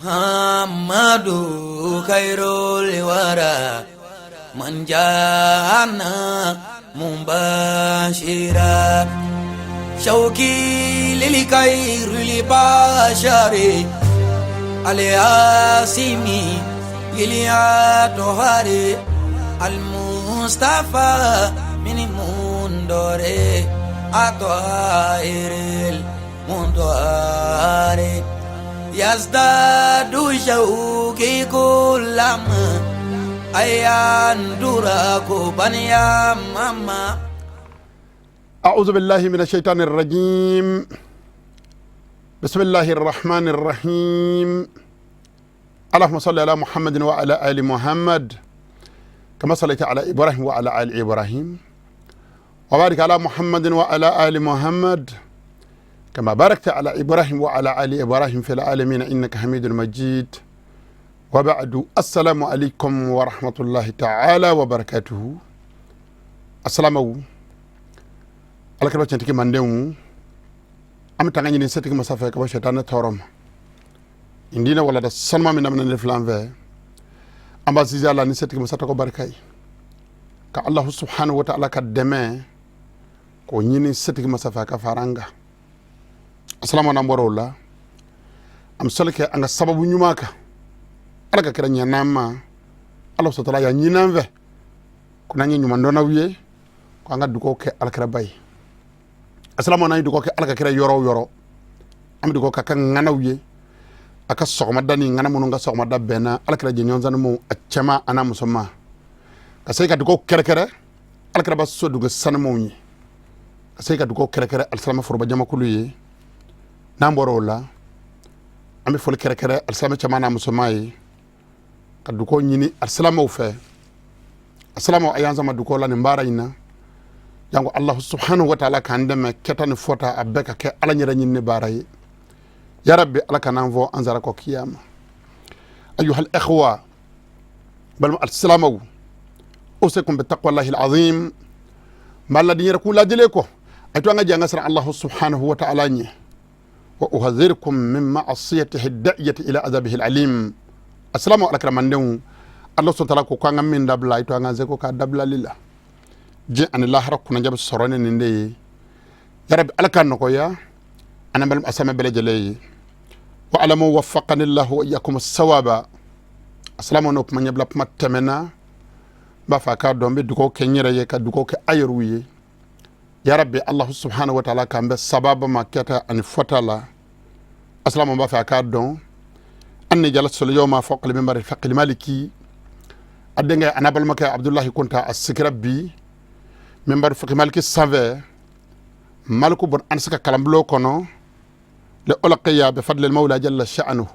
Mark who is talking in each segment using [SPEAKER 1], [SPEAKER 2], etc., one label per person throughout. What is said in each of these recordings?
[SPEAKER 1] Muhammadu khairul wara man jana mubashira shauki lil khairil bashari alyasimi lil atohari al mustafa min mundore atohiril mundore yazdadu shauki kullama ayandura kubaniya mama.
[SPEAKER 2] أعوذ بالله من الشيطان الرجيم. بسم الله الرحمن الرحيم. اللهم صل على محمد وعلى آل محمد كما صليت على إبراهيم وعلى آل إبراهيم، وبارك على محمد وعلى آل محمد كما باركت على إبراهيم وعلى آل إبراهيم في العالمين إنك حميد مجيد. وبعد، السلام عليكم ورحمة الله تعالى وبركاته. السلام ala kɛra tiɲɛtigi mandenw. An bɛ tanga ɲini setigi masa fɛ ka bɔ sɛtanɛ tɔɔrɔ ma. Nin diinɛ walada sanuma min daminɛ ne filan fɛ, an b'a sinsin a la ni setigi masa tɔgɔ barika ye, ka Alahu subhanahu wa ta'ala ka dɛmɛ k'o ɲini setigi masa fɛ a ka fara an kan. Asalaamu, n'an bɔra o la, an bɛ sɔli kɛ an ka sababu ɲuman kan. Ala ka kɛra ɲɛn'an ma. Ala sɔtala y'a ɲini an fɛ ko n'an ye ɲumandɔnnaw ye, ko an ka dugawu kɛ alakiraba ye. Asalaamu, n'an ye dugawu kɛ Ala ka kɛra yɔrɔ o yɔrɔ, an bɛ dugawu kɛ a ka ŋanaw ye, a ka sɔgɔmada ni ŋana minnu ka sɔgɔmada bɛnna alakira jɛɲɔgɔn sanumaw, a cɛman a n'a musoman, ka se ka dugawu kɛrɛkɛrɛ alakiraba so dugu sanumaw ye, ka se ka dugawu kɛrɛkɛrɛ alisilama foroba jamakulu ye. N'an bɔra o la, an bɛ foli kɛrɛkɛrɛ alisilama cɛman n'a musoman ye, ka dugawu ɲini alisilamaw fɛ. Asalamaw, a y'an sama dugawu la nin baara in na, janko Alahu subhanahu wa taala k'an dɛmɛ kɛta ni fɔta, a bɛɛ ka kɛ Ala yɛrɛ ɲini baara ye. Ya rabbi, Ala kan'an fɔ an sara kɔ kiyama. Ayuhal ikhwa, balima alisilamaw, usikum bi taqwallahi alazim. N b'a ladi yɛrɛ k'u lajɛlen kɔ, a to an ka jɛ an ka siran Alahu subhanahu wa taala ɲɛ. Wa uhadhirukum min ma'asiyatihi da'iyati ila azabihi alalim. Asalaamu, alakiramandenw, Ala subhanahu wa taala ko k'an ka min dabila, a to an ka se ko k'a dabilali la, diɲɛ ani lahara kunnadiya bɛ sɔrɔ ni nin de ye. Ya rabbi, Ala ka nɔgɔya an balima asama bɛɛ lajɛlen ye. Wa alamu waffaqani llahu wa iyyakum sawaba. Asalaamu, n'o kuma ɲɛbila kuma tɛmɛna, n b'a fɛ a k'a dɔn n bɛ dugawu kɛ n yɛrɛ ye, ka dugawu kɛ a yɛrɛw ye. Ya rabbi, Allahu subhanahu wa taala k'an bɛ sababa ma kɛta ani fɔta la. Asalaamu, n b'a fɛ a k'a dɔn an ni jala sɔlɔ yawma fawqa al-minbari faqil maliki, a denkɛ a n'a balimakɛ Abdulahi Kunta, a sigira bi minbari faqil maliki sanfɛ, Maliku bɔn an se ka kalanbulon kɔnɔ le ɔlɔkiya bɛ fadlil mawla jalla sha'anu,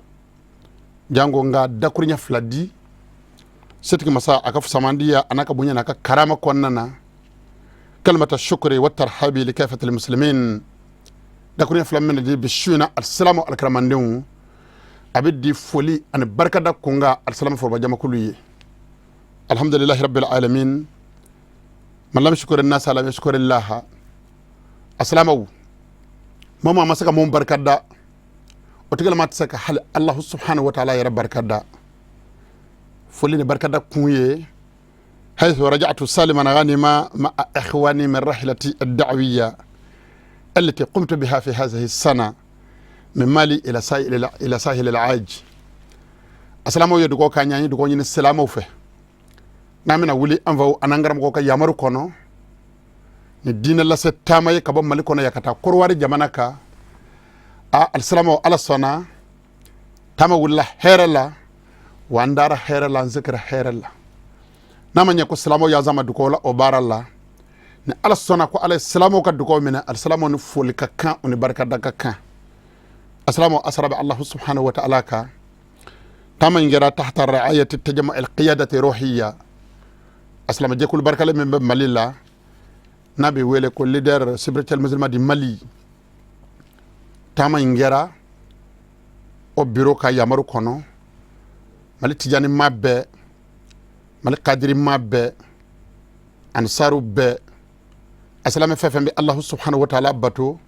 [SPEAKER 2] jango n ka dakuruɲɛ fila di setigi masa a ka fusamandiya a n'a ka bonya n'a ka karama kɔnɔna na. Kalimata shukri wa tarhabi li kafatil muslimin. Dakuruɲɛ fila min di bi su in na, alisilamu alikiramandenw, a bɛ di foli ani barikada kunkan alisilamu foroba jamakulu ye. Alhamdulilahi rabbil alamin. Man lam yashkuri nasa lam yashkuri llaha. Asilamaw, maa ma se ka mun barika da, o tigilama tɛ se ka hali Alahu subhanahu wa taala yɛrɛ barika da. Foli ni barikada kun ye haythu raja'tu saliman ghanima ma'a ikhwani min rahlati ad-da'wiyya allati qumtu biha fi hadhihi sana min Mali ila sahil al-Aj. Asilamaw ye dugawu k'an ye, an ye dugawu ɲini silamɛw fɛ n'an bɛna wuli an faw an'an karamɔgɔw ka yamaru kɔnɔ ni diinɛ lase taama ye ka bɔ Mali kɔnɔ yan ka taa Korowari jamana kan. A alisilamaw, Ala sɔnna, taama wulila hɛrɛ la, wa an dara hɛrɛ la, an segira hɛrɛ la. N'a ma ɲɛ ko silamɛw y'an sama dugawu la o baara la, ni Ala sɔnna ko Ala ye silamɛw ka dugawu minɛ, alisilamaw ni foli ka kan, u ni barikada ka kan. Asilamaw, asara bɛ Alahu subhanahu wa ta'ala kan. Taama in kɛra tahta ra'ayati tajammu al-qiyadati ruhiyya. Asilama jɛkulu barikalen min bɛ Mali la, n'a bɛ wele ko Leader spirituel musulman du Mali, taama in kɛra o biro ka yamaru kɔnɔ. Mali tijani ma bɛɛ, Mali kadiri ma bɛɛ, ansaru bɛɛ, asilamɛ fɛn fɛn bɛ Alahu subhanahu wa ta'ala bato,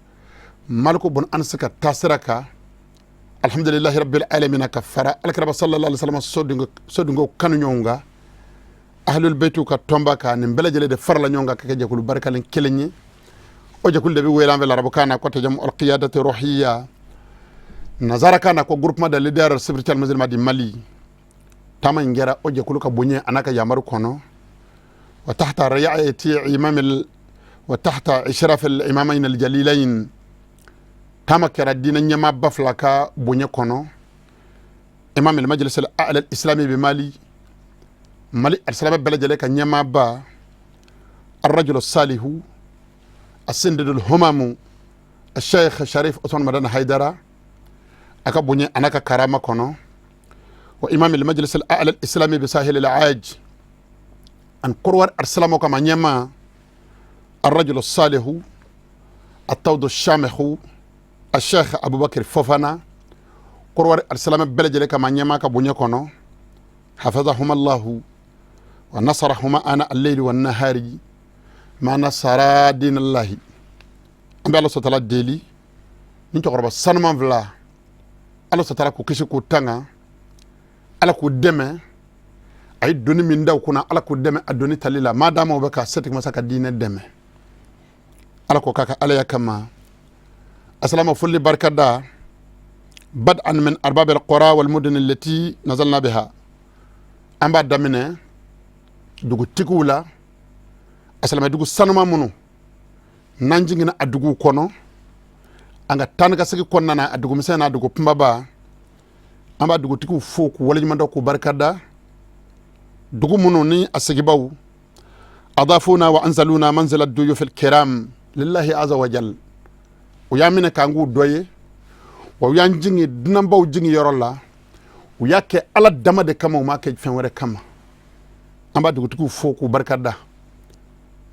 [SPEAKER 2] Maliku bɔn an se ka taasira kan. Alhamdulillahi rabbil alamin, ka fara Alakiraba sallallahu alaihi wasallam sodungo kanu ɲɔgɔn kan, Ahlul Baytu ka tɔnba kan. Nin bɛɛ lajɛlen de farala ɲɔgɔn kan ka kɛ jɛkulu barikalen kelen ye. O jɛkulu de bɛ wele an fɛ larabukan na ko Tajamu Alqiyadati Ruhiya, nazarakan na ko Groupement de leaders spirituels musulmans du Mali. Taama in kɛra o jɛkulu ka bonya a n'a ka yamaru kɔnɔ, wa tahta riayati imam wa tahta ishraf al imamain al jalilain. Taama kɛra diinɛ ɲɛmaaba fila ka bonya kɔnɔ: imam al majlis al a'la al islami bi Mali, Mali alisilamɛ bɛɛ lajɛlen ka ɲɛmaaba, الرجل الصالح السندد الهمام الشيخ Sharif Osman Madani Haidara, a ka bonya a n'a ka karama kɔnɔ, wa imam al majlis al a'la al islami bi Sahel al Aaj, an Korowari alisilamɛw kama ɲɛma, الرجل الصالح الطود الشامخ الشيخ Abubakar Fofana, Korowari alisilamɛ bɛɛ lajɛlen kama ɲɛma ka bonya kɔnɔ. حفظهما الله ونصرهما آناء الليل والنهار ما نصرا دين الله. An bɛ Ala sɔtala deli ni cɛkɔrɔba sanuman fila, Ala sɔtala k'u kisi k'u tanga, Ala k'u dɛmɛ. A ye doni min da u kunna, Ala k'u dɛmɛ a doni tali la. Maa dama o bɛ ka setigi masa ka diinɛ dɛmɛ, Ala k'o k'a ka Alaya kama. Asalama foli barikada بدءا من أرباب القرى والمدن التي نزلنا بها. An b'a daminɛ dugutigiw la, a silamɛ dugu sanuma minnu n'an jiginna a duguw kɔnɔ, an ka taa ni ka segin kɔnɔna na, a dugumisɛn n'a dugu kunbaba. An b'a dugutigiw fo k'u waleɲuman dɔn k'u barikada. Dugu minnu ni a sigibaw أضافونا وأنزلونا منزل الضيوف الكرام لله عز وجل, u y'a minɛ k'an k'u dɔ ye, wa u y'an jigin dunanbaw jigin yɔrɔ la. U y'a kɛ Ala dama de kama, u m'a kɛ fɛn wɛrɛ kama. An b'a dugutigiw fo k'u barikada.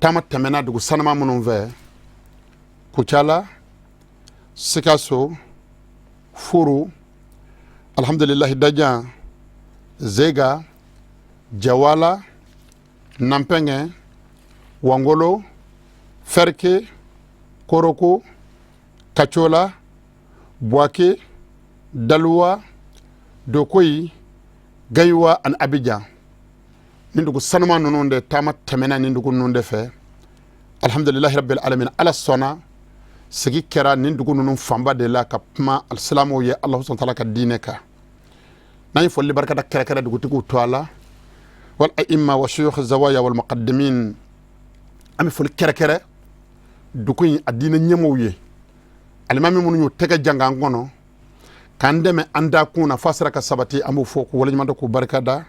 [SPEAKER 2] Taama tɛmɛna dugu sanuma minnu fɛ: Kucala, Sikaso, Furu, alhamdulilahi, Dajan, Zega, Jawala, Nanpɛngɛ, Wangolo, Fɛrike, Koroko, Kacola, Buwake, Daluwa, Dokoyi, Gayiwa ani Abijan. Nin dugu sanuma ninnu de taama tɛmɛna nin dugu ninnu de fɛ. Alhamdulilahi rabbil alamin, Ala sɔnna, sigi kɛra nin dugu ninnu fanba de la ka kuma alisilamɛw ye Alahu subahana taala ka diinɛ kan. N'an ye foli barikada kɛrɛkɛrɛ dugutigiw to a la, والأئمة وشيوخ الزوايا والمقدمين. An bɛ foli kɛrɛkɛrɛ dugu in a diinɛ ɲɛmɔgɔw ye, alimami minnu y'u tɛgɛ jan k'an kɔnɔ k'an dɛmɛ an da kun na f'a sera ka sabati, an b'u fɔ k'u waleɲuman dɔn k'u barikada.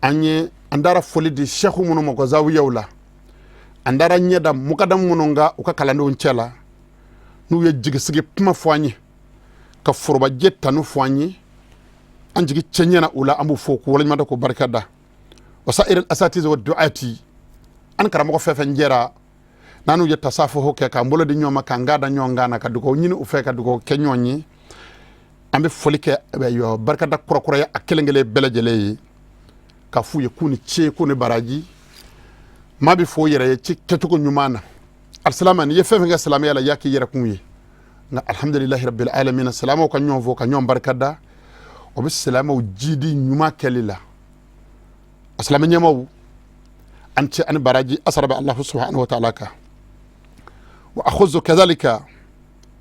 [SPEAKER 2] An ye an dara foli di sɛku minnu ma u ka zawiyaw la, an dara ɲɛda mukadamu minnu ka u ka kalandenw cɛ la, n'u ye jigisigi kuma fɔ an ye, ka forobajɛ tanu fɔ an ye, an jigi cɛ ɲɛna u la, an b'u fɔ k'u waleɲuman dɔn k'u barikada. وسائر الأساتذة والدعاة, an karamɔgɔ fɛn fɛn jɛra n'an ye tasafuhu kɛ k'an bolo di ɲɔgɔn ma, k'an ga da ɲɔgɔn kan na, ka dugawu ɲini u fɛ, ka dugawu kɛ ɲɔgɔn ye, an bɛ foli kɛ barikada kurakuraya a kelen kelen bɛɛ lajɛlen ye, ka f'u ye k'u ni ce, k'u ni baraji. Maa bɛ fɔ yɛrɛ ye ci kɛcogo ɲuman na. Alisilama, n'i ye fɛn fɛn kɛ silamɛya la, i y'a k'i yɛrɛ kun ye. Nka alhamdulilahi rabbil alamin, silamɛw ka ɲɔgɔn fɔ ka ɲɔgɔn barikada, o bɛ silamɛw jidi ɲuman kɛli la. A silamɛ ɲɛmaw, an cɛ ani baraji, asara bɛ Allahu subhanahu wa ta'ala kan. وأخص كذلك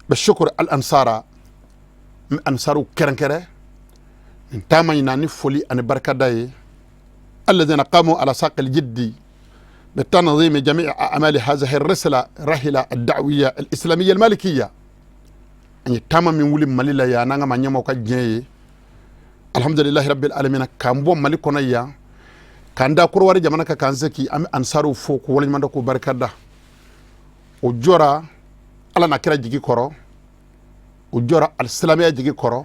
[SPEAKER 2] بالشكر الأنصار, ansaru kɛrɛnkɛrɛn nin taama in na ni foli ani barikada ye, الذين قاموا على ساق الجد بتنظيم جميع أعمال هذه الرسالة الرحلة الدعوية الإسلامية المالكية. An ye taama min wuli Mali la yan n'an ka maa ɲɛmaaw ka diɲɛ ye, alhamdulilahi rabbil alamin, k'an bɔ Mali kɔnɔ yan k'an da Korowari jamana kan k'an seki, an bɛ ansaruw fo k'u waleɲuman dɔn k'u barika da. O jɔra Ala n'a kira jigi kɔrɔ, o jɔra alisilamɛya jigi kɔrɔ.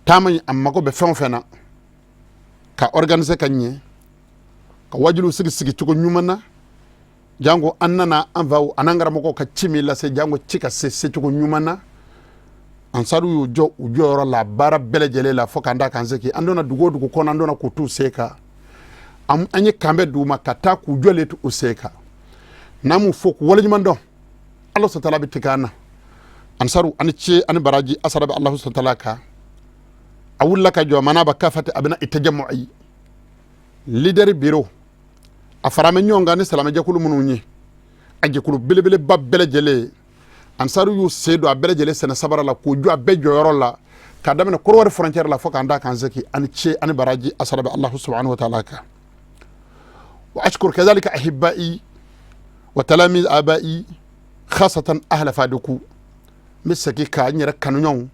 [SPEAKER 2] Taama in, a mago bɛ fɛn o fɛn na ka organiser ka ɲɛ, ka wajuliw sigi sigicogo ɲuman na, jango an nana an faw an'an karamɔgɔw ka ci min lase, jango ci ka se secogo ɲuman na, ansaru y'u jɔ u jɔyɔrɔ la baara bɛɛ lajɛlen la fo k'an da k'an seki. An donna dugu o dugu kɔnɔ, an donna k'u t'u sen kan, an ye kanbɛ d'u ma ka taa k'u jɔlen to u sen kan. N'an m'u fo k'u waleɲuman dɔn, Ala sɔtala bɛ tigɛ an na. Ansaru, ani ce ani baraji, a sara bɛ Alahu subahana taala kan. A wulila ka jɔ manaba kafati a bɛna itajamu'i leader bureau, a fara bɛ ɲɔgɔn kan ni silamɛjɛkulu minnu ye, a jɛkulu belebeleba bɛɛ lajɛlen, Ansaru y'u sen don a bɛɛ lajɛlen sɛnɛ sabara la k'u jɔ a bɛɛ jɔyɔrɔ la, k'a daminɛ Kɔrɔwari frontière la fo k'an da k'an segi. Ani ce ani baraji, a sara bɛ Alahu subahana wa taala kan. Wa ashkur kadhalika ahibba'i wa talamiz aba'i, khasatan ahla Faduku. N bɛ segin ka n yɛrɛ kanuɲɔgɔnw,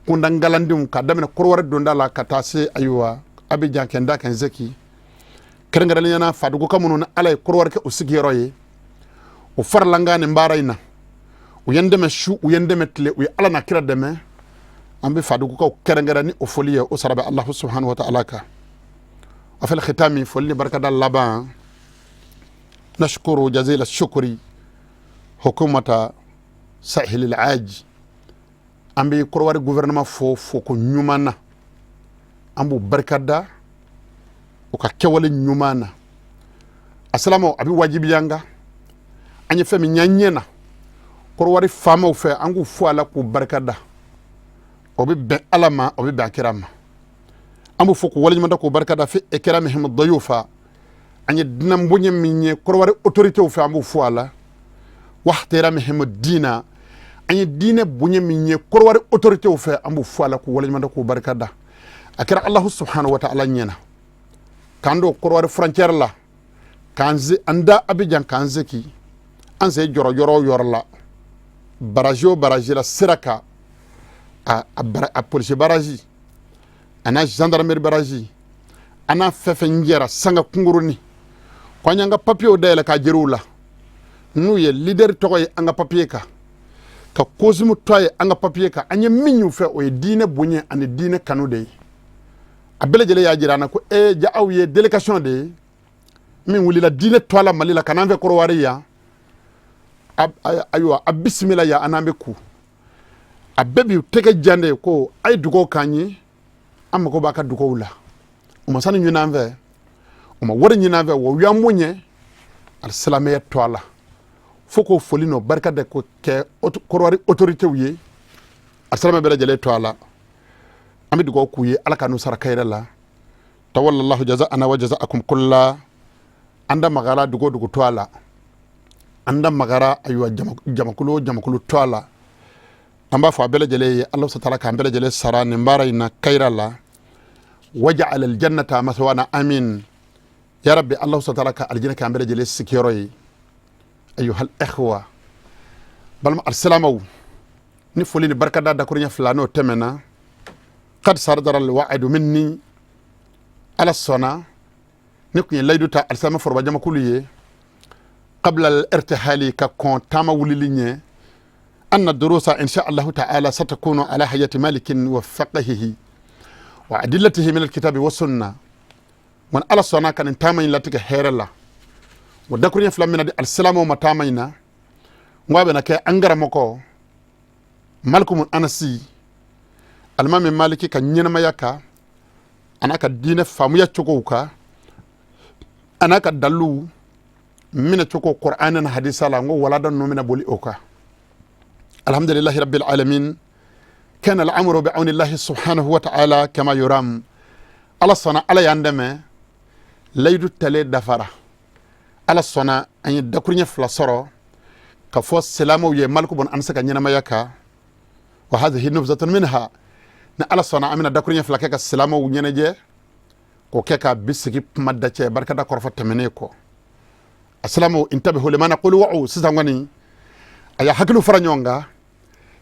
[SPEAKER 2] kundangalandenw, k'a daminɛ Kɔrɔwari donda la ka taa se ayiwa Abijan kɛ n da kɛ n segi, kɛrɛnkɛrɛnnenya na Fadugu ka minnu ni Ala ye Kɔrɔwari kɛ u sigiyɔrɔ ye, o farala n kan nin baara in na. U ye n dɛmɛ su, u ye n dɛmɛ tile, u ye Ala n'a kira dɛmɛ. An bɛ Fadugukaw kɛrɛnkɛrɛn ni o foli ye, o sara bɛ Alahu subahanahu wa ta'ala kan. A fil khitami, foli ni barikada laban, nashkuru jazila shukuri hukumata Sahel al-Aji. An bɛ Kɔrɔwari gouvernement fo foko ɲuman na, an b'u barikada u ka kɛwale ɲuman na. A silamaw, a bɛ wajibiya an kan, an ye fɛn min ɲɛ ɲɛ na Kɔrɔwari faamaw fɛ, an k'u fo a la k'u barikada. O bɛ bɛn Ala ma, o bɛ bɛn a kira ma. An b'u fo k'u waleɲuman dɔn k'u barikada fi ikramihim dayufa. An ye dunan bonya min ye Kɔrɔwari autoritéw fɛ, an b'u fo a la. Wa ihtiramihim diina, an ye diinɛ bonya min ye Kɔrɔwari autoritéw fɛ, an b'u fo a la k'u waleɲuman dɔn k'u barikada. A kɛra Alahu subhanahu wa ta'ala ɲɛna k'an don Kɔrɔwari frontière la, k'an an da Abijan k'an segi, an sen jɔrɔ yɔrɔ o yɔrɔ la, barrage o barrage la sira kan, a polisi barrage, a n'a gendarmerie barrage, an n'a fɛn fɛn jɛra sanga kunkurunin ko an y'an ka papiyew dayɛlɛ k'a jiriw la, n'u ye leader tɔgɔ ye an ka papiye kan, ka kosimu tɔgɔ ye an ka papiye kan. An ye min y'u fɛ, o ye diinɛ bonya ani diinɛ kanu de ye. A bɛɛ lajɛlen y'a jira an na ko e ja aw ye délégation de ye min wulila diinɛ tɔgɔ la Mali la ka n'an fɛ Kɔrɔwari yan. Ayiwa, a bisimila yan, an n'an bɛ ku. A bɛɛ b'u tɛgɛ jan de ko a ye dugawu k'an ye, an mago b'a ka dugawu la. U ma sanu ɲini an fɛ, u ma wari ɲini an fɛ, wa u y'an bonya alisilamɛya tɔgɔ la. Fo k'o foli n'o barika de ko kɛ Kɔrɔwari autoritéw ye, alisilamɛ bɛɛ lajɛlen tɔgɔ la. An bɛ dugawu k'u ye, Ala ka n'u sara kayɛrɛ la. Tawallahu jazaana wa jazaakum kulla. An da magara dugu o dugu tɔgɔ la, an da magara ayiwa jamakulu o jamakulu tɔgɔ la, an b'a fɔ a bɛɛ lajɛlen ye, Ala satala k'an bɛɛ lajɛlen sara nin baara in na kayira la. Waja'al aljannata maswana, amin ya rabbi. Ala satala ka alijinɛ k'an bɛɛ lajɛlen sigiyɔrɔ ye. Ayuhal ikhwa, balima alisilamɛw, ni foli ni barikada dakuruɲɛ fila n'o tɛmɛna, kad sadara alwa'du minni. Ala sɔnna, ne tun ye layidu ta alisilamɛ foroba jamakulu ye qabla al-irtihali, ka kɔn taama wulili ɲɛ, anna durusa insha allahu ta'ala satakunu ala hayati malikin wa faqihihi wa adillatihi min alkitabi wa sunna. Wan Ala sɔnna ka nin taama in latigɛ hɛrɛ la. O dakuruɲɛ fila min na di alisilamɛw ma taama in na, n ko a bɛna kɛ an karamɔgɔ Malikumu Anasi, Alimami Maliki ka ɲɛnamaya kan, a n'a ka diinɛ faamuya cogow kan, a n'a ka daliluw minɛ cogo Qur'an ni hadisa la. N ko walada ninnu bɛna boli o kan. Alhamdulillahi rabbil alamin, kana al'amru bi awnillahi subhanahu wa ta'ala kama yuram. Ala sɔnna, Ala y'an dɛmɛ, layidu talen dafara. Ala sɔnna, an ye dakuruɲɛ fila sɔrɔ ka fɔ silamɛw ye Maliku bɔn an bɛ se ka ɲɛnamaya kan. Wa hadhihi nubzatun minha. Ni Ala sɔnna, an bɛna dakuruɲɛ fila kɛ ka silamɛw ɲɛnajɛ k'o kɛ ka bi sigi kuma dacɛ barikada kɔrɔfɔ tɛmɛnen kɔ. A silamɛw, intabihu lima naqulu wa'u. Sisan kɔni, a y'a hakiliw fara ɲɔgɔn kan.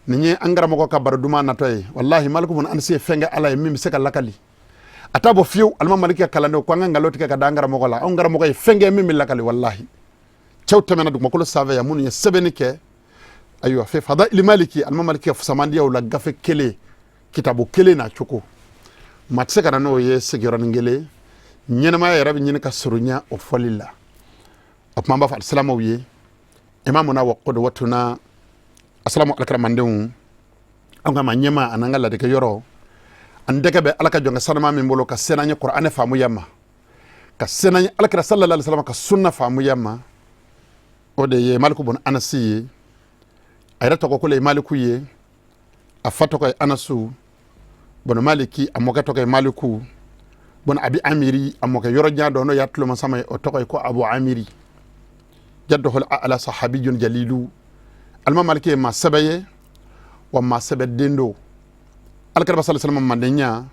[SPEAKER 2] Nin ye an karamɔgɔ ka baro duman natɔ ye. Walahi, Maliku bun Anasi ye fɛn kɛ Ala ye min bɛ se ka lakali, a t'a bɔ fiyewu. Alimami Maliki ka kalandenw ko an ka nkalon tigɛ ka da an karamɔgɔ la. Anw karamɔgɔ ye fɛn kɛ min bɛ lakali. Walahi, cɛw tɛmɛna dugumakolo sanfɛ yan minnu ye sɛbɛnni kɛ ayiwa fɛ fadaili Maliki, alimami Maliki ka fusamandiyaw la, gafe kelen, kitabu kelen n'a cogo maa tɛ se ka na n'o ye sigiyɔrɔnin kelen. Ɲɛnamaya yɛrɛ bɛ ɲini ka surunya o fɔli la. O tuma, an b'a fɔ alisilamɛw ye, imamuna wa qudwatuna, asalamu alakaramandenw, an ka ma ɲɛma an'an ka ladikɛ yɔrɔ, an dɛgɛ bɛ Ala ka jɔnkɛ sanuma min bolo ka se n'an ye Kuranɛ faamuya ma, ka se n'an ye Alakira sallallahu alaihi wasallam ka sunna faamuya ma, o de ye Maliku bun Anasi ye. A yɛrɛ tɔgɔ ko le ye Maliku ye, a fa tɔgɔ ye Anasu bɔn Maliki, a mɔkɛ tɔgɔ ye Maliku bɔn Abi Amiri, a mɔkɛ yɔrɔ jan dɔ n'o y'a tulomasama ye, o tɔgɔ ye ko Abu Amiri. Jadduhul a'la sahabiyun jalilu. Alima Maliki ye maa sɛbɛ ye, wa maa sɛbɛ den don. Alakira sallallahu alaihi wasallam mandenya,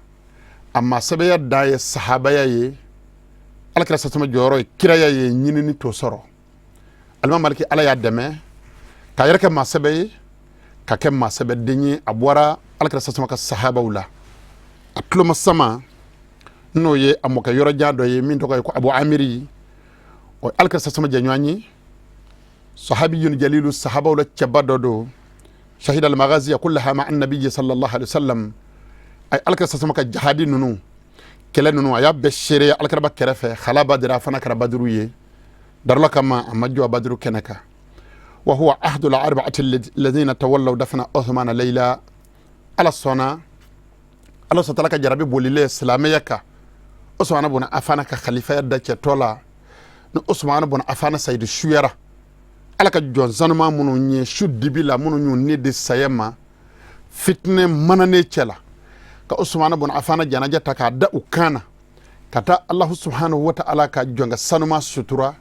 [SPEAKER 2] a maa sɛbɛya dan ye sahabaya ye. Alakira sallallahu alaihi wasallam jɔyɔrɔ ye kiraya ye, ɲinini t'o sɔrɔ. Alima Maliki, Ala y'a dɛmɛ k'a yɛrɛ kɛ maa sɛbɛ ye, ka kɛ maa sɛbɛ den ye. A bɔra alakira sallallahu alaihi wasallam ka sahabaw la. A tulomasama n'o ye a mɔkɛ yɔrɔ jan dɔ ye min tɔgɔ ye ko Abu Amiri, o ye alakira sallallahu alaihi wasallam jɛɲɔgɔn ye, sahabiyun jalilu, sahabaw la cɛba dɔ don. Shahida al-maghaziya kullaha ma'a an-nabiyyi sallallahu alaihi wasallam. A ye alakira sallallahu alaihi wasallam ka jahadi ninnu, kɛlɛ ninnu, a y'a bɛɛ seereya alakiraba kɛrɛfɛ. Khala Badira, a fana kɛra Baduru ye. Darula kama, a ma jɔ Baduru kɛnɛ kan. Wa huwa ahadul arba'ati alladhina tawallaw dafna Uthman layla. Ala sɔnna, Ala sɔtala ka jarabi bolilen silamɛya kan, Usmana bun Afana ka khalifaya da cɛtɔ la, ni Usmana bun Afana sayidu suyara, Ala ka jɔn sanuma minnu ye su dibi la, minnu y'u ni di saya ma fitinɛ mananen cɛ la, ka Usmana bun Afana janaja ta k'a da u kan na, ka taa Alahu subhanahu wa ta'ala ka jɔnkɛ sanuma sutura,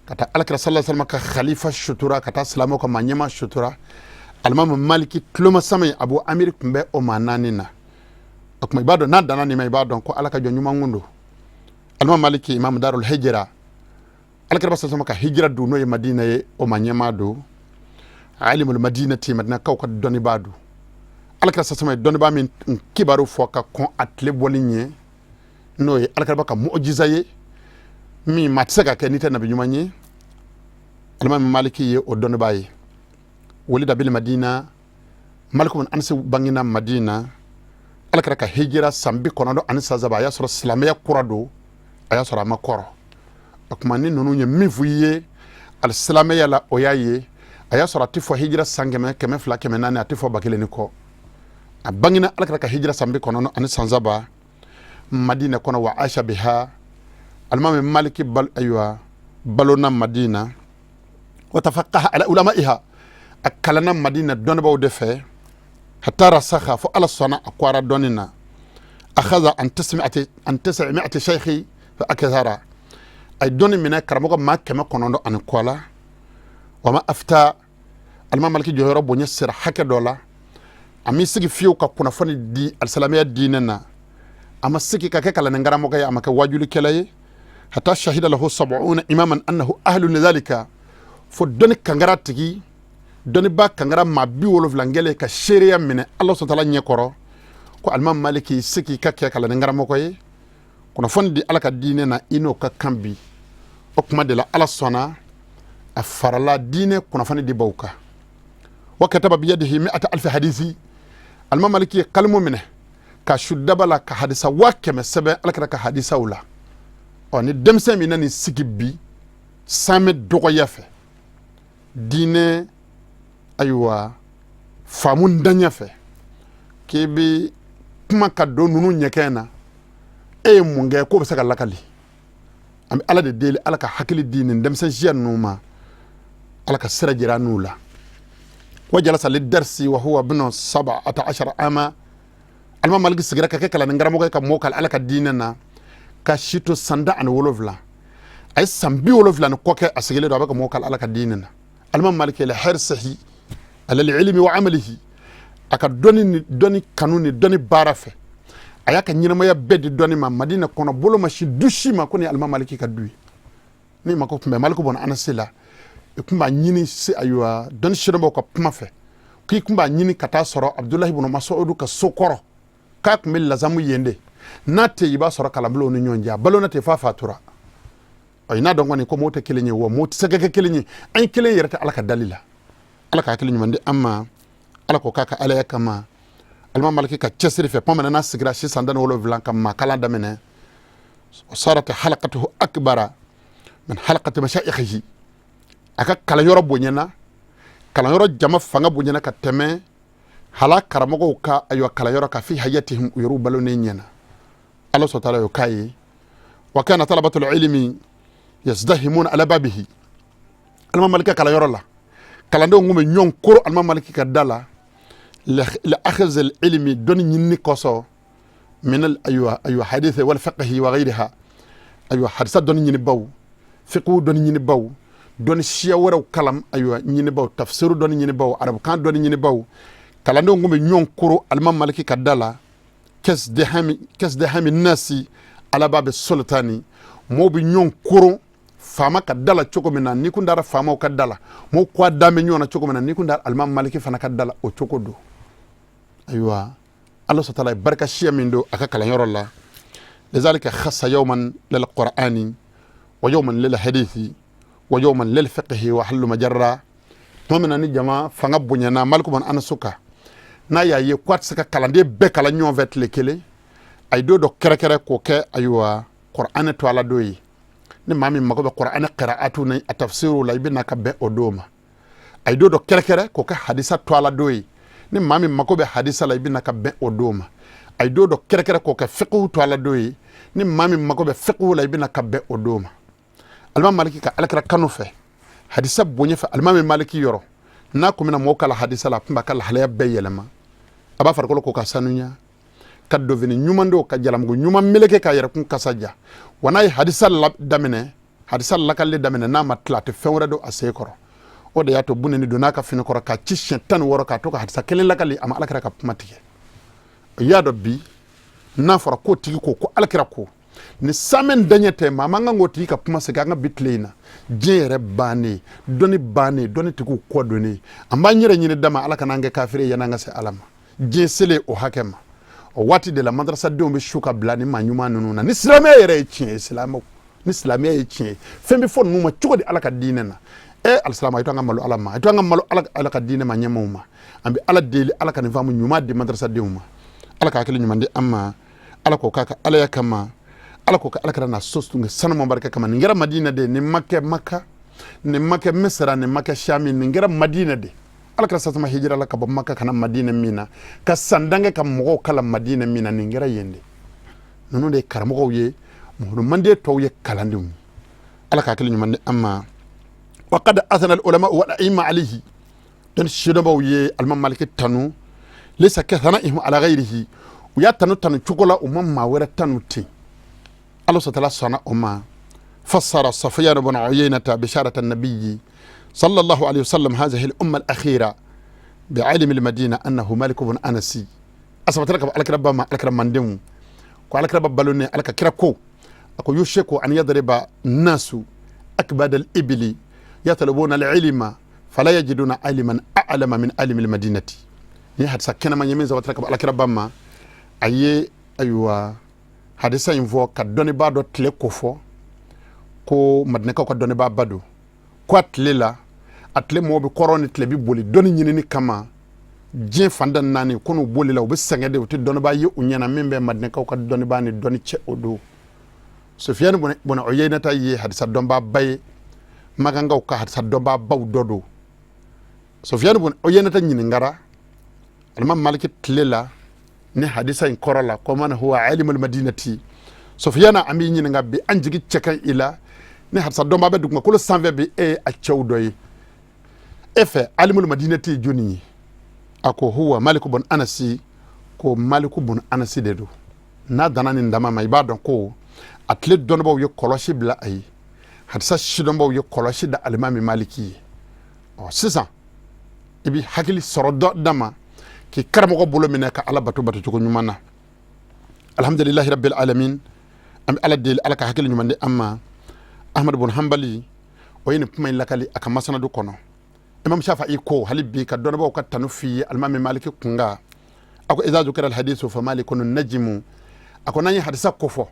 [SPEAKER 2] ka taa alakira sallallahu alaihi wasallam ka khalifa sutura, ka taa silamɛw ka maa ɲɛma sutura. Alimamu Maliki tulomasama ye Abu Amiri tun bɛ o maa naani na. O tuma, i b'a dɔn, n'a danna nin ma, i b'a dɔn ko Ala ka jɔn ɲuman kun don. Alimamu Maliki, imamu darul hijira, alakira sallallahu alaihi wasallam ka hijira don, n'o ye Madina ye, o maa ɲɛmaa don. Alimul madinati, Madinakaw ka dɔnnibaa don. Alakira sallallahu alaihi wasallam ye dɔnnibaa min kibaru fɔ ka kɔn a tile bɔli ɲɛ, n'o ye alakiraba ka mujiza ye min maa tɛ se ka kɛ n'i tɛ nabi ɲuman ye, alimami Maliki ye o dɔnnibaa ye. Wulida bil Madina, Maliku bin Anasi bangena Madina alakira ka hijira san 93. A y'a sɔrɔ silamɛya kura don, a y'a sɔrɔ a ma kɔrɔ. O tuma, ni ninnu ye min fɔ i ye alisilamɛya la, o y'a ye a y'a sɔrɔ a tɛ fɔ hijira san 100, 200, 400, a tɛ fɔ 1000 ni kɔ. A bangena alakira ka hijira san 93 Madina kɔnɔ. Wa asha biha, alimami Maliki bal, ayiwa, balona Madina. Wa tafaqaha ala ulamaiha, a kalanna Madina dɔnnibaw de fɛ. Hatta rasakha, fo Ala sɔnna a kɔra dɔnni na. Akhadha an tis'imi'ati shaykhi fa akthara, a ye dɔnni minɛ karamɔgɔ maa 900 ani kɔ la. Wa ma afta, alimami Maliki jɔyɔrɔ bonya sera hakɛ dɔ la, a m'i sigi fiyewu ka kunnafoni di alisilamɛya diinɛ na. A ma sigi ka kɛ kalanden karamɔgɔ ye, a ma kɛ wajulikɛla ye. Hatta shahida lahu sab'una imaman annahu ahlu lidhalika, fo dɔnni kankara tigi, dɔnniba kankara maa 70 kɛlen ka seereya minɛ Ala sɔtala ɲɛkɔrɔ ko alimami Maliki sigi ka kɛ kalanden karamɔgɔ ye, kunnafoni di Ala ka diinɛ na, i n'o ka kan bi. O kuma de la, Ala sɔnna a farala diinɛ kunnafoni di baw kan. Wa kataba biyadihi mi'ata alfi hadisi, alimami Maliki ye kalimu minɛ ka su daba la ka hadisa 100 000 sɛbɛn alakira ka hadisaw la. Ɔ, ni denmisɛn min nana sigi bi sanmɛ dɔgɔya fɛ, diinɛ ayiwa faamu ntanya fɛ, k'i bɛ kuma ka don ninnu ɲɛkɛn na, e ye mun kɛ k'o bɛ se ka lakali? An bɛ Ala de deli, Ala ka hakili di nin denmisɛn siya ninnu ma, Ala ka sira jira n'u la. Wa jalasa lidarsi wa huwa bnu 17 ama, alimami Maliki sigira ka kɛ kalanden karamɔgɔ ye ka mɔgɔw kalan Ala ka diinɛ na ka si to san 17. A ye san 70 ni kɔ kɛ a sigilen don, a bɛ ka mɔgɔw kalan Ala ka diinɛ na. Alimami Maliki la hirsihi ala ilmi wa amalihi, a ka dɔnni ni dɔnni kanu ni dɔnni baara fɛ, a y'a ka ɲɛnamaya bɛɛ di dɔnni ma. Madina kɔnɔ, bolo ma si du si ma ko ni alimami Maliki ka du ye. Ni mako tun bɛ Maliku bɔn Anasi la, i tun b'a ɲini se, ayiwa, dɔnni sidɔnbaw ka kuma fɛ, k'i tun b'a ɲini ka taa sɔrɔ Abudulayi bun Masudu ka so kɔrɔ, k'a tun bɛ lazamu yen de. N'a tɛ, i b'a sɔrɔ kalanbulonw ni ɲɔgɔn cɛ. A balona ten f'a fatura. Ɔ, i n'a dɔn kɔni ko mɔgɔw tɛ kelen ye, wa mɔgɔ tɛ se ka kɛ kelen ye. An ye kelen yɛrɛ tɛ Ala ka dali la. Ala ka hakili ɲuman di an ma, Ala k'o k'a ka alaya kama. Alimami Maliki ka cɛsiri fɛ, tuma min n'a sigira si san 17 ka maa kalan daminɛ, sarat halakatuhu akbara min halakati mashayikhihi, a ka kalanyɔrɔ bonyana, kalanyɔrɔ jama fanga bonyana ka tɛmɛ hala karamɔgɔw ka, ayiwa, kalanyɔrɔ ka fi hayatihim, u yɛrɛw balonen ɲɛna. Ala sɔtala y'o k'a ye. Wa kana talabatul ilmi yazdahimuna ala babihi, alimami Maliki ka kalanyɔrɔ la, Kalandenw kun bɛ ɲɔgɔn koro alimami Maliki ka da la li akhz al ilmi, dɔnni ɲinini kosɔn, min al ayiwa hadith wal fiqh wa ghayriha, ayiwa hadisa dɔnni ɲinibaw, fiqh dɔnni ɲinibaw, dɔnni siya wɛrɛw kalan ayiwa ɲinibaw, tafsiru dɔnni ɲinibaw, arabukan dɔnni ɲinibaw. Kalandenw kun bɛ ɲɔgɔn koro alimami Maliki ka da la kazdihami nasi ala babi sultani. Mɔgɔw bɛ ɲɔgɔn koro faama ka da la cogo min na, n'i kun dara faamaw ka da la, mɔgɔw ko a da bɛ ɲɔgɔn na cogo min na, n'i kun dara alimami Maliki fana ka da la, o cogo don. Ayiwa, Ala sɔtala ye barika siya min don a ka kalanyɔrɔ la. Lizalika khassa yawman lil qur'ani wa yawman lil hadithi wa yawman lil fiqhi wa hallu majarra. Tuma min na ni jama fanga bonyana Maliku bun Anasu kan, n'a y'a ye ko a tɛ se ka kalanden bɛɛ kalan ɲɔgɔn fɛ tile kelen, a ye don dɔ kɛrɛkɛrɛ k'o kɛ ayiwa Qur'anɛ to ala don ye. Ni maa min mago bɛ Qur'anɛ qira'atu ni a tafsiru la, i bɛ na ka bɛn o don ma. A ye don dɔ kɛrɛkɛrɛ k'o kɛ hadisa to ala don ye. Ni maa min mago bɛ hadisa la, i bɛ na ka bɛn o don ma. A ye don dɔ kɛrɛkɛrɛ k'o kɛ fiqhu to ala don ye. Ni maa min mago bɛ fiqhu la, i bɛ na ka bɛn o don ma. Alimami Maliki ka alakira kanu fɛ, hadisa bonya fɛ, alimami Maliki yɔrɔ n'a kun bɛna mɔgɔw kalan hadisa la, a tun b'a ka lahalaya bɛɛ yɛlɛma. A b'a farikolo ko ka sanuya, ka donfini ɲuman don, ka jalamugu ɲuman meleke k'a yɛrɛkun kasa ja. Wa n'a ye hadisa daminɛ, hadisa lakali daminɛ, n'a ma tila, a tɛ fɛn wɛrɛ don a sen kɔrɔ. O de y'a to buneni donna a ka fini kɔrɔ k'a ci siɲɛ 16 k'a to ka hadisa kelen lakali, a ma alakira ka kuma tigɛ. O y'a dɔn bi n'a fɔra k'o tigi ko ko alakira ko ni samɛ daɲɛ tɛ, maa man kan k'o tigi ka kuma segin. An ka bi tile in na, diɲɛ yɛrɛ bannen, dɔnni bannen, dɔnni tigiw kɔ donnen, an b'an yɛrɛ ɲini dama Ala kana an kɛ kafiri ye yan'an ka se Ala ma. Diɲɛ selen o hakɛ ma, o waati de la madrasadenw bɛ su ka bila ni maa ɲuman ninnu na. Ni silamɛya yɛrɛ ye tiɲɛ ye, silamɛw, ni silamɛya ye tiɲɛ ye, fɛn bɛ fɔ ninnu ma cogo di Ala ka diinɛ na? E alisilamɛ, a ye to an ka malo Ala ma, a ye to an ka malo Ala ka diinɛ ma, ɲɛmaaw ma. An bɛ Ala deli, Ala ka nin faamu ɲuman di madrasadenw ma. Ala ka hakili ɲuman di an ma. Ala k'o k'a ka alaya kama, Ala k'o kɛ ala kɛra na so sanu barika kama. Nin kɛra Madina de, nin ma kɛ Maka, nin ma kɛ Misira, nin ma kɛ Shami, nin kɛra Madina de. Ala kɛra sasama hijira la ka bɔ Maka ka na Madina min na, ka san dan kɛ ka mɔgɔw kalan Madina min na, nin kɛra yen de. Ninnu de ye karamɔgɔw ye, mɔgɔ manden tɔw ye kalandenw ye. Ala ka hakili ɲuman di an ma. Wa qad athna al ulama wal a'imma alayhi, dɔnni sidɔnbaw ye alimami Maliki tanu, laysa ka thana'ihim ala ghayrihi, u y'a tanu tanu cogo la u ma maa wɛrɛ tanu ten. Ala sɔtala sɔnna o ma. Fassara Sufyan ibn Uyaynata bisharata nabiyyi sallallahu alayhi wa sallam hadhihi al-umma al-akhira bi'ilmi al-madina annahu Malik ibn Anas. A sabatira ka bɔ alakira ba ma, alakira mandenw ko alakira ba balo ne, ala ka kira ko a ko yushiku an yadriba nasu akbad al-ibli yatalubuna al-ilma fala yajiduna aliman a'lama min alimi al-madinati. Ni hadisa kɛnɛma ye min sabatira ka bɔ alakira ba ma, a ye ayiwa hadisa in fɔ ka dɔnnibaa dɔ tile ko fɔ ko Madinɛkaw ka dɔnnibaa ba don, ko a tile la, a tile mɔgɔw bɛ kɔrɔn ni tile bɛ boli dɔnni ɲinini kama diɲɛ fan da naani, ko n'u bolila u bɛ sɛgɛn de, u tɛ dɔnnibaa ye u ɲɛna min bɛ Madinɛkaw ka dɔnnibaa ni dɔnni cɛ. O don Sufiyani bɔn Uyaynata ye hadisa dɔnbaa ba ye, Makankaw ka hadisa dɔnbaa baw dɔ don. Sufiyani bɔn Uyaynata ɲininkara alimami Maliki tile la ni hadisa in kɔrɔ la ko man huwa alimul madinati. Sufiyana, an b'i ɲininka bi, an jigi cɛ ka ɲi i la, ni hadisa dɔnbaa bɛ dugumakolo sanfɛ bi, e ye a cɛw dɔ ye. E fɛ alimul madinati ye jɔnni ye? A ko huwa Maliku bɔn Anasi, ko Maliku bɔn Anasi de don. N'a danna nin dama ma, i b'a dɔn ko a tile dɔnnibaw ye kɔlɔsi bila a ye, hadisa sidɔnbaw ye kɔlɔsi da alimami Maliki ye. Ɔ sisan i bɛ hakili sɔrɔ dɔ dama k'i karamɔgɔ bolo minɛ ka Ala bato batocogo ɲuman na. Alhamdulilahi rabbil alamin, an bɛ Ala deli, Ala ka hakili ɲuman di an ma. Ahmad bun Hanbali o ye nin kuma in lakali a ka masanadu kɔnɔ. Imam Shafi'i ko hali bi ka dɔnnibaw ka tanu f'i ye alimami Maliki kunkan, a ko iza zukira alhadisu fa malikun najimu. A ko n'an ye hadisa kofɔ,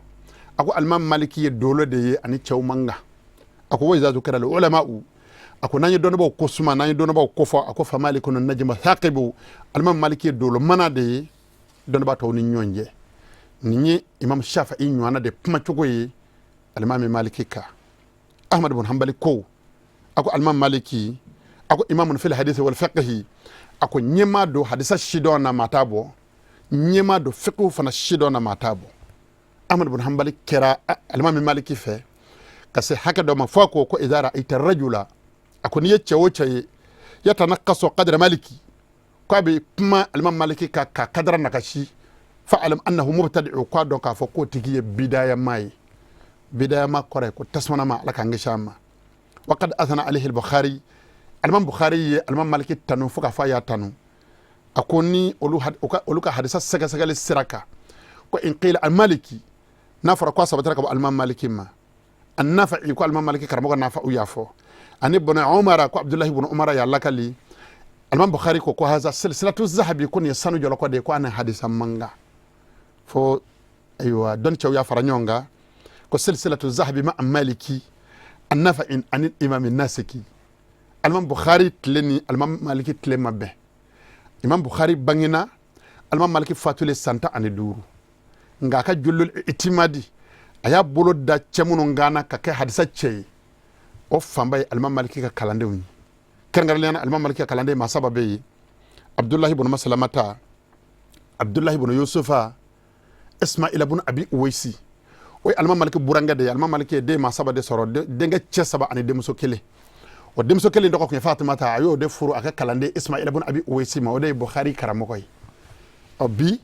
[SPEAKER 2] a ko alimami Maliki ye dolo de ye ani cɛw man kan. A ko wa iza zukira ulama'u, a ko n'an ye dɔnnibaw ko suma, n'an ye dɔnnibaw kofɔ, a ko fa malikun najimu thaqibu, alimami Maliki ye dolo mana de ye dɔnnibaa tɔw ni ɲɔgɔn cɛ. Nin ye imam Shafi'i ɲɔgɔnna de kumacogo ye alimami Maliki kan. Ahmad bun Hanbali ko a ko alimami Maliki, a ko imamun fil hadisi wal fiqhi, a ko ɲɛmaa don hadisa sidɔn na, maa t'a bɔ, ɲɛmaa don fiqhu fana sidɔn na, maa t'a bɔ. Ahmad bun Hanbali kɛra alimami Maliki fɛ ka se hakɛ dɔ ma fo a ko ko idha ra'aita rajula, a ko n'i ye cɛ o cɛ ye Yatanakasu qadra Maliki, ko a bɛ kuma alimam Maliki ka kadara nakasi, fa'alam annahu mubtadi'u, k'a dɔn k'a fɔ k'o tigi ye bidayama ye. Bidayama kɔrɔ ye ko tasumana ma, Ala k'an kisi a ma. Wa qad athana alayhi al-Bukhari, alimam Bukhari ye alimam Maliki tanu fo k'a fɔ a y'a tanu. A ko ni olu ka hadisa sɛgɛsɛgɛli sira kan, ko in qila al Maliki, n'a fɔra ko a sabatira ka bɔ alimam Maliki ma, an Nafa'i, ko alimam Maliki karamɔgɔ Nafa'u y'a fɔ, ani bɔnɛ Umara, ko Abdulahi bɔnɛ Umara y'a lakali. Alimam Bukhari ko haza silsilatu zahabi, ko nin ye sanu jɔlɔkɔ de ye, ko a ni hadisa man kan. Fo ayiwa, dɔnni cɛw y'a fara ɲɔgɔn kan ko silsilatu zahabi ma Maliki an Nafa'in ani imam Nasiki. Alimam Bukhari tile ni alimam Maliki tile ma bɛn. Imam Bukhari bangena, alimam Maliki fatulen san 15, nka a ka jolol itimadi, a y'a bolo da cɛ minnu gana ka kɛ hadisa cɛ ye, o fanba ye alimam Maliki ka kalandenw ye. Kɛrɛnkɛrɛnnenya la, alimam Maliki ka kalanden maa saba bɛ yen: Abdulahi bun Masalamata, Abdulahi bun Yusufa, Ismaila bun Abi Uwaisi. O ye alimam Maliki burankɛ de ye. Alimam Maliki ye den maa saba de sɔrɔ, denkɛ cɛ saba ani denmuso kelen. O denmuso kelen tɔgɔ tun ye Fatumata, a y'o de furu a ka kalanden Ismaila bun Abi Uwaisi ma, o de ye Bukhari karamɔgɔ ye. Ɔ bi,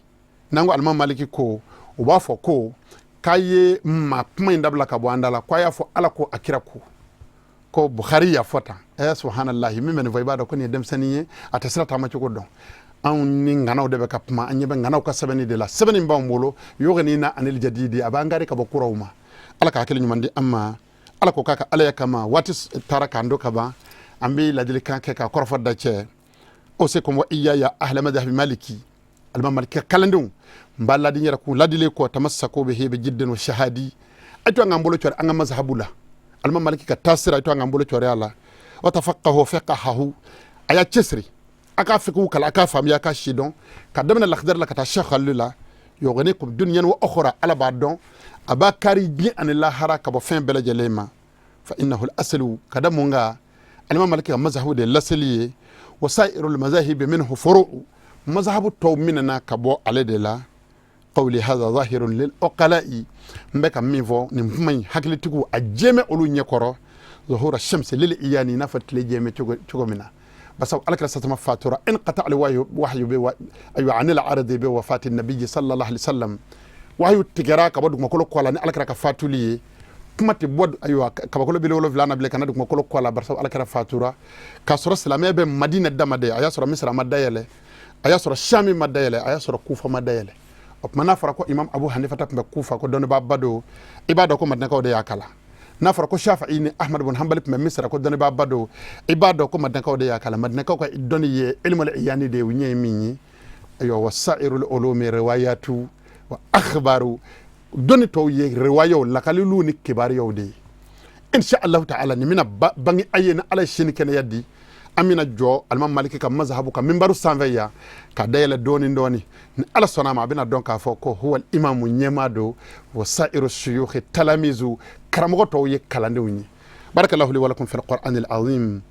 [SPEAKER 2] n'an ko alimam Maliki ko, u b'a fɔ ko k'a ye maa kuma in dabila ka bɔ an da la, ko a y'a fɔ Ala ko a kira ko Bukhari y'a fɔ tan. Ɛ subhanallahi, min bɛ nin fɔ, i b'a dɔn ko nin ye denmisɛnnin ye, a tɛ sira taama cogo dɔn. Anw ni ŋanaw de bɛ ka kuma, an ɲɛ bɛ ŋanaw ka sɛbɛnni de la. Sɛbɛnni b'anw bolo, yughnina anil jadidi, a b'an kari ka bɔ kuraw ma. Ala ka hakili ɲuman di an ma. Ala ko k'a ka Alaya kama, waati taara k'an do ka ban. An bɛ ladilikan kɛ ka kɔrɔfɔ da cɛ usikum wa iyaya ahla madhhabi Maliki, alimam Maliki ka kalandenw, n b'a ladi n yɛrɛ k'u ladile kɔ, tamassako bihi bi jiddin wa shahadi, a to an k'an bolo cɔri an ka mazhabu la, alimam Maliki ka taasira, a to an k'an bolo cɔri a la. Wa tafaqahu fiqhahu, a y'a cɛsiri a k'a fiqhu kalan, a k'a faamuya, a k'a sidɔn, ka daminɛ lakidari la ka taa Sheikh Khalil la. Yughnikum dunyan wa ukhra, Ala b'a dɔn, a b'a kari diɲɛ ani lahara ka bɔ fɛn bɛɛ lajɛlen ma. Fa innahu al-aslu, ka da mun kan? Alimam Maliki ka mazhabu de laseli ye. Wa sa'irul mazahibi minhu furu, mazhabu tɔw minɛna ka bɔ ale de la. Qawli hadha zahirun lil uqala'i, n bɛ ka min fɔ nin kuma in, hakilitigiw a jɛmɛ olu ɲɛkɔrɔ, zuhura shamsi lil iyani, i n'a fɔ tile jɛmɛ cogo min na. Basa alakira satama fatura, inqata al wahyu bi ayiwa anil ardi bi wafati nabiyyi sallallahu alaihi wasallam, wahyu tigɛra ka bɔ dugumakolo kɔ la ni alakira ka fatuli ye. Kuma tɛ bɔ ayiwa kabakolo 70 na bilen ka na dugumakolo kɔ la. Barisa alakira fatura k'a sɔrɔ silamɛya bɛ Madina dama de, a y'a sɔrɔ Misira ma dayɛlɛ, a y'a sɔrɔ Shami ma dayɛlɛ, a y'a sɔrɔ Kufa ma dayɛlɛ. O tuma, n'a fɔra ko imam Abu Hanifa tun bɛ Kufa, ko dɔnnibaaba don, i b'a dɔn ko Madinakaw de y'a kalan. N'a fɔra ko Shafi'i ni Ahmad bun Hanbali tun bɛ Misira, ko dɔnnibaaba don, i b'a dɔn ko Madinakaw de y'a kalan. Madinakaw ka dɔnni ye ilmul iyani de ye, u ɲɛ ye min ye. Ayiwa, wa sa'irul ulumi riwayatu wa akhbaru, dɔnni tɔw ye riwayaw, lakaliliw ni kibaruyaw de ye. Insha Allah ta'ala, nin bɛna bange a ye ni Ala ye sini kɛnɛya di. An bɛna jɔ alimam Maliki ka mazhabu ka minbaru sanfɛ yan ka dayɛlɛ dɔɔni dɔɔni. Ni Ala sɔnna a ma, a bɛna dɔn k'a fɔ ko huwa imamu, ɲɛmaa don, wa sa'iru shuyukhi talamizu, karamɔgɔ tɔw ye kalandenw ye. Barakallahu li wa lakum fil qur'anil azim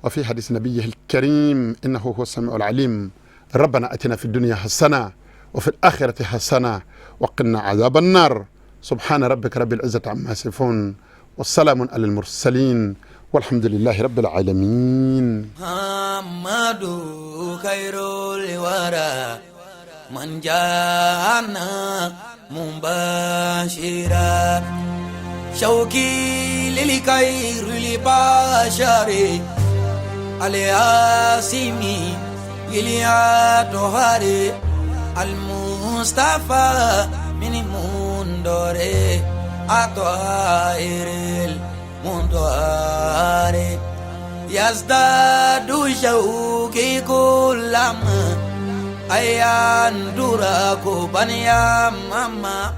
[SPEAKER 2] wa fi hadith nabiyyihi al-karim, innahu huwa as-sami'ul alim. ربنا اتنا في الدنيا حسنه وفي الاخره حسنه وقنا عذاب النار. سبحان ربك رب العزه عما يصفون، والسلام على المرسلين، والحمد لله رب العالمين.
[SPEAKER 1] محمد خير الورى من جاءنا مبشرا، شوقي للخير البشر الياسمي إليا المصطفى من مندوري أطائر المنطار، يزداد شوقي كلما أيان دراكو بنيا ماما.